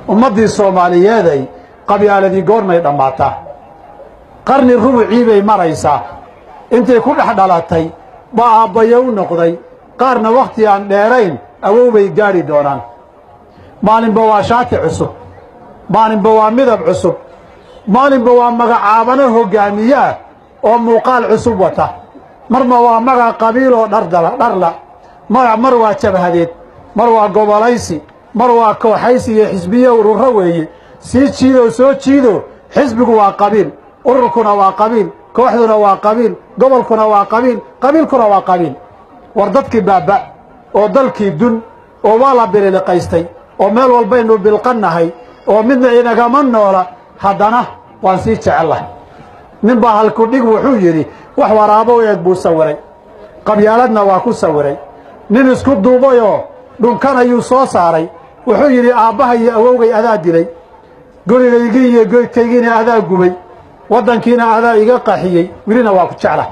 Ummaddii Soomaaliyeeday, qabyaaladii goormay dhammaataa? Qarni rubucii bay maraysaa. Intay ku dhex dhalatay baa aabbayo u noqday, qaarna wakhti aan dheerayn awow bay gaadhi doonaan. Maalinba waa shaati cusub, maalinba waa midab cusub, maalinba waa magacaabano hoggaamiyaah oo muuqaal cusub wata. Marma waa magac qabiiloo dhardala dharla magac, mar waa jabhadeed, mar waa gobolaysi, mar waa kooxaysi iyo xisbiye ururo weeye. Sii jiidoo soo jiido, xisbigu waa qabiil, ururkuna waa qabiil, kooxduna waa qabiil, gobolkuna waa qabiil, qabiilkuna waa qabiil. War dadkii baaba oo dalkii dun oo waa la bililiqaystay oo meel walbaynu bilqannahay oo midna inagama noola, haddana waan sii jecellahay. Nin baa halkudhig wuxuu yidhi, wax waraabo u eg buu sawiray, qabyaaladna waa ku sawiray. Nin isku duubayoo dhunkanayuu soo saaray. Wuxuu yidhi, "Aabbaha iyo awowgay adaa dilay, gurigaygii iyo geedkaygiina adaa gubay, waddankiina adaa iga qaxiyey, welina waa ku jecla."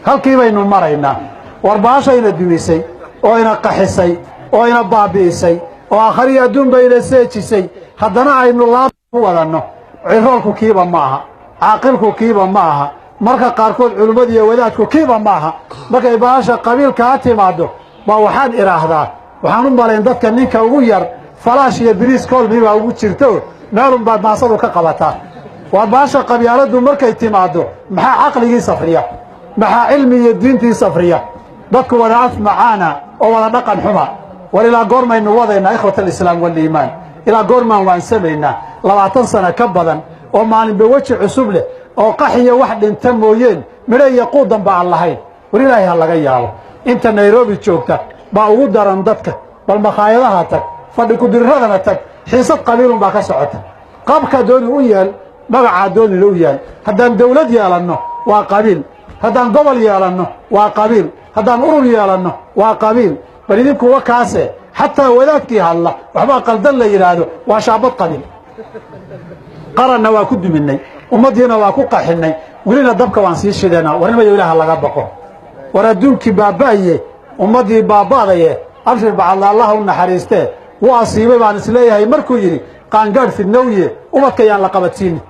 Halkii baynu maraynaa. War baashayna dumisay oo ina qaxisay oo ina baabi'isay oo aakhariyo adduunba ina seejisay, haddana aynu laab ku wadanno. Ciroolku kiiba ma aha, caaqilku kiiba ma aha, marka qaarkood culimmadu iyo wadaadku kiiba ma aha. Markay baasha qabiilkaa timaaddo baa waxaan idhaahdaa, waxaan u malayn dadka ninka ugu yar falaash iyo biriis koolmi baa ugu jirto, meelun baad maasadu ka qabataa. Waa baasha qabyaaladdu markay timaaddo, maxaa caqligii safriya? Maxaa cilmi iyo diintii safriya? Dadku wada af macaana oo wada dhaqan xuma. War ilaa goormaynu wadaynaa, ikhwat alislaam waliimaan? Ilaa goormaan waansamaynaa? 20 sano ka badan oo maalinba weji cusub leh oo qaxiyo wax dhinta mooyeen midho iyo quudanba aan lahayn. War Ilaahay ha laga yaabo. Inta Nairobi joogta baa ugu daran dadka. Bal makhaayadaha tag, fadhi kudiradana tag, xiisad qabiilun baa ka socota. Qaabkaa dooni u yeel, magacaa doonina u yeel. Haddaan dawlad yeelanno waa qabiil, haddaan gobol yeelanno waa qabiil, haddaan urur yeelanno waa qabiil. Bal idinkuwa kaase, xataa wadaadkii hadla waxbaa qaldan la yidhaahdo, waa shaabad qabiil. Qaranna waa ku duminay, ummaddiina waa ku qaxinay, welina dabka waan sii shidaynaa. Warnimayo, Ilaaha laga baqo. War adduunkii baaba'aye, ummaddii baaba'daye. Abshir Bacadla, Allaha u naxariistee, wuu asiibay baan isleeyahay markuu yidhi, "Qaangaadh fidnowye, ubadka yaan la qabadsiinin."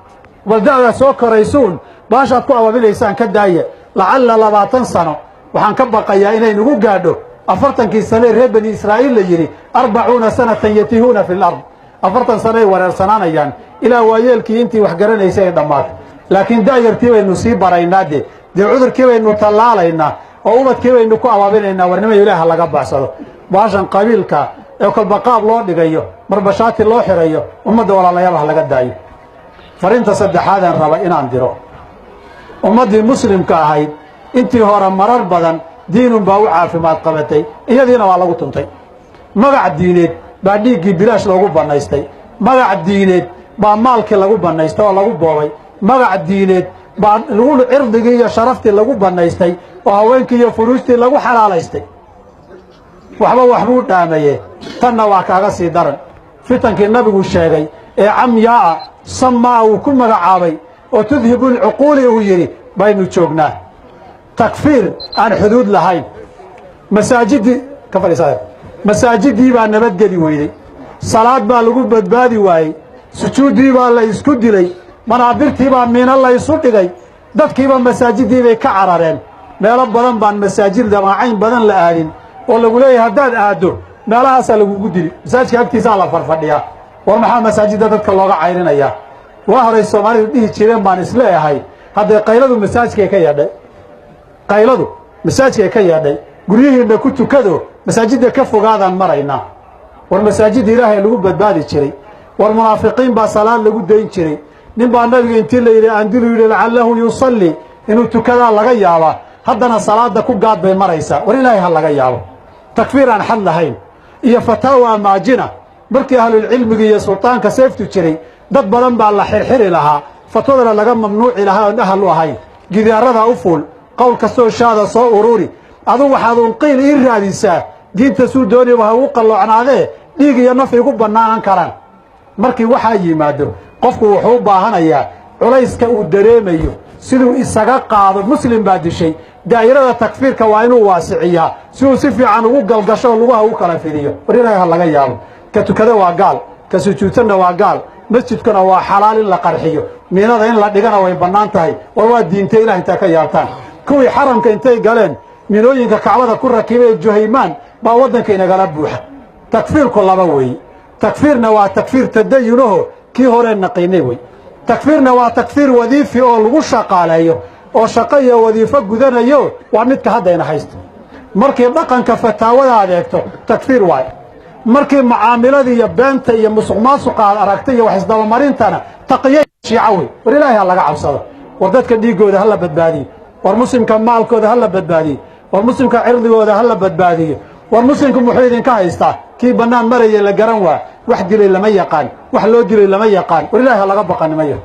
Bal da'daa soo koraysuun baashaad ku ababinaysaan ka daaya. Lacalla 20 sano waxaan ka baqayaa inay nagu gaadho 40kii sane reer Bani Israa'iil la yidhi, 40 sanatan yatihuuna fi lard. 40 sano ay wareersanaanayaan ilaa waayeelkii intii wax garanaysay ay dhammaato. Laakiin da'yartii baynu sii baraynaa, dee cudurkii baynu tallaalaynaa oo ubadkii baynu ku abaabinaynaa. Warnimayo, Ilaaha laga baxsado. Baashan qabiilka ee kolba qaab loo dhigayo, marba shaati loo xirayo, ummadda walaalayaal ha laga daayo. Fariinta saddexaadaan raba inaan diro: ummaddii muslimka ahayd intii hore marar badan diinun baa u caafimaad qabatay, iyadiina waa lagu tuntay. Magac diineed baa dhiiggii bilaash loogu bannaystay, magac diineed baa maalkii lagu bannaystay oo lagu boobay, magac diineed baa lagu cirdigii iyo sharaftii lagu bannaystay oo haweenkii iyo furuujtii lagu xalaalaystay. Waxba waxbuu dhaamaye, tanna waa kaaga sii daran. Fitankii Nabigu sheegay ee camyaa'a samaa uu ku magacaabay oo tudhibu lcuquuli uu yidhi baynu joognaa. Takfiir aan xuduud lahayn, masaajiddii ka fadhiisa, masaajiddii baa nabadgeli weyday, salaad baa lagu badbaadi waayey, sujuuddii baa la isku dilay, manaabirtii baa miino la isu dhigay, dadkiiba masaajiddii bay ka carareen. Meelo badan baan masaajid damaacayn badan la aadin oo lagu leeyahay haddaad aaddo meelahaasaa lagugu dili. Masaajidka agtiisaa la farfadhiyaa. War maxaa masaajidda dadka looga cayrinayaa? Waa horay Soomaalidu dhihi jireen baan isleeyahay, haddee qayladu masaajidkay ka yeedhay, qayladu masaajidkay ka yeedhay. Guryihiinna ku tukado, masaajidda ka fogaadaan maraynaa. War masaajidda Ilaahay lagu badbaadi jiray. War munaafiqiin baa salaad lagu dayn jiray. Nin baa Nabiga intii la yidhi andilu yidhi, "Lacalahu yusalli," inuu tukadaa laga yaabaa. Haddana salaadda ku gaad bay maraysaa. War Ilaahay ha laga yaabo. Takfiir aan xad lahayn iyo fataawa maajina. Markii ahlulcilmiga iyo sultaanka seeftu jiray, dad badan baa la xirxiri lahaa, fatwadana laga mamnuuci lahaa oon ahal u ahayn. Gidaarada u fuul, qowl kastoo shaada soo ururi. Adugu waxaad unqiil ii raadisaa, diinta suu doonayba ha ugu qalloocnaadee, dhiig iyo naf igu bannaanan karaan. Markii waxaa yimaado, qofku wuxuu u baahanayaa culayska uu dareemayo siduu isaga qaado. Muslim baa dishay, daa'irada takfiirka waa inuu waasiciyaa si uu si fiican ugu galgasho oo lugaha ugu kala fidiyo. War Ilaahay ha laga yaabo. Ka tukada waa gaal, Ka sujuudsanna waa gaal. Masjidkuna waa xalaal in la qarxiyo, miinada in la dhigana way bannaan tahay. War waa diintay? Ilah intaa ka yaabtaan. Kuwii xaramka intay galeen miinooyinka Kacbada ku rakibay, Juhaymaan baa waddanka inagala buuxa. Takfiirku laba weeye. Takfiirna waa takfiir tadayunaho, kii horee naqiinay wey. Takfiirna waa takfiir wadiifi oo lagu shaqaaleeyo oo shaqo iyo wadiifo gudanayo, waa midka haddayna haysto. Markii dhaqanka fataawada adeegto, takfiir waayo. Markii macaamilada iyo beenta iyo musuq maasuqa aad aragtay iyo wax isdabamarintana, taqiyo shiico wey. War Ilaahay ha laga cabsado. War dadka dhiiggooda ha la badbaadiyo. War muslimka maalkooda ha la badbaadiyo. War muslimka cirdigooda ha la badbaadiyo. War muslimku muxuu idinka haystaa? Kii bannaan maraya la garan waa, wax dilay lama yaqaan, wax loo dilay lama yaqaan. War Ilahay ha laga baqanimayo.